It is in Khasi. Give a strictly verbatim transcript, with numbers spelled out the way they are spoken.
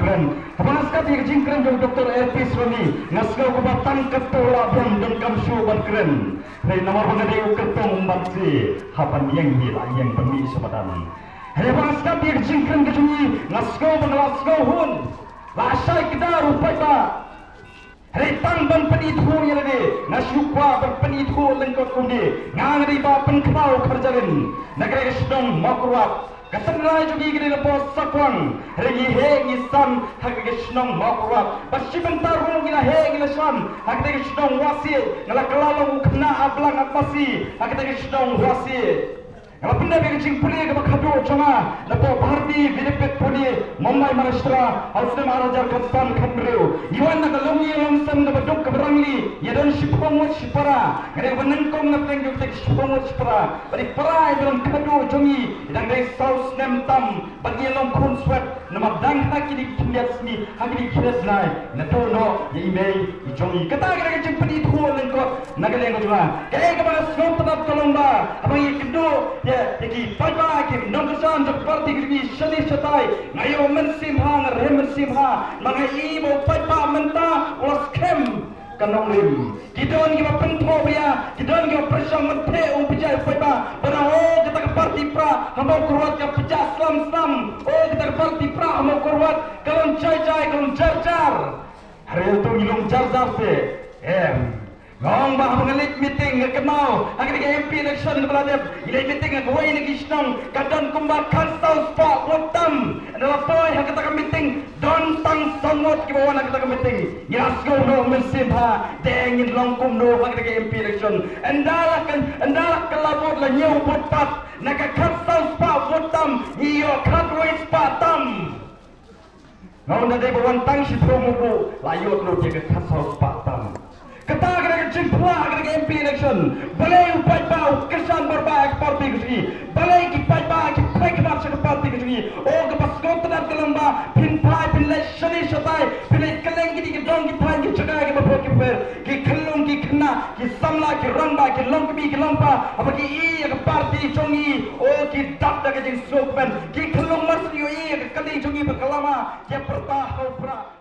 Kren. Haba nga sngap ïa ka jingkren jong Doktor L P Sroni, nga sngew kumba tang katto la biang donkam shuh ban kren. Hynrei namar ba nga dei u kyrtong, um ban sngewthuh haba ïeng hi la ïeng ban mih sha madan. Hynrei haba nga sngap ïa ka jingkren ka jong i, nga sngew ba nga la sngew hun. La shai kdar u paidbah. Hynrei tang ban pynithuh ïa lade, nga shu kwah ban pynithuh lyngkot kumne. Nga nga dei Bah Pynkhlaw Kharjahrin, na ka dei ka shnong Mawkyrwat. Ka tynrai jong ngi ka dei na Bah Sakwang. Hynrei ngi heh ngi san ha ka dei ka shnong Mawkyrwat. Bad shi bynta ruh ngi la heh ngi la san ha ka dei ka shnong Wahsiej. Nga la kylla long u khynnah Ablang Abmasi ha ka dei ka shnong Wahsiej. Nga la pyndep ïa ka jingpule kaba khadduh jong nga na pdeng Bharati Vidyapeeth Pune, Mumbai, Maharashtra, ha u snem ar hajar khatsan khathynriew. Ngi wan na ka longïing longsem kaba duk kaba rangli, ïa don shiphew ngut shipara. Nga dei uba nyngkong na pdeng jong ki shiphew ngut shipara. Bad i para iba don khadduh jong ngi i dang dei saw snem tam, bad ngi long khun swet. Namar dang ha kine ki khyndiat sngi, ha kine ki khyndiat bnai, nga tuh noh ïa i mei i jong i. Kata ka dei ka jingpynithuh lyngkot na ka liang ka jong nga. Kaei kaba nga sngewtynnat ka long ba haba ngi kynduh ïa, ïa ki paidbah, ki nongkyrshan jong ka party ka jong ngi shane shatai, nga ïoh mynsiem bha, nga rhem mynsiem bha. Namar nga i ba u paidbah mynta u la skhem ka nongrim. Ki don kiba pynthok ïa, ki don kiba pyrshang ban theh u pynjah u paidbah. Ba na, oh, kata ka party Prah ha Mawkyrwat ka pynjah slam slam. Oh, kata ka party Prah ha Mawkyrwat ka long jai jai, ka long jar jar. Hynrei to ngi long jar jar te. Em. Nga ong ba haba nga leit meeting, nga kynmaw ha kane ka M P election kaba la dep, ngi leit meeting ha kawei na ki shnong, ka don kumba khatsaw spah vote tam. Ynda la poi ha kata ka meeting, don tang saw ngut kiba wan ha kata ka meeting. Ngi la sngew noh mynsiem bha, te ngin long kumno ha kata ka M P election. Ynda la kan, ynda la kylla vote la hynñiew vote pat, na ka khatsaw spah vote tam, ngi ïoh khatwei spah tam. Nga ong da dei ba wan tang shiphew ngut ruh la ïoh lut ïa ka khatsaw spah tam. Kata ka dei ka jingphylla ha kata ka M P election. Balei u paidbah u kyrshan bor bha ïa ka party ka jong ngi? Balei ki paidbah ki phai khmat sha ka party ka jong ngi? Oh, kaba sngewtynnat ka long ba phin phai, phin leit shane shatai, phin leit kylleng kine ki dong ki thaiñ, ki jaka kiba pher ki pher, ki khyllung ki khynnah, ki samla, ki rangbah, ki longkmie ki longpa, haba ki ïohi ïa ka party jong ngi, oh, ki dap da ka jingsngewkmen. Ki khyllung mar shu ïohi ïa ka kali jong ngi ba ka la ma, ki pyrta ha u Prah.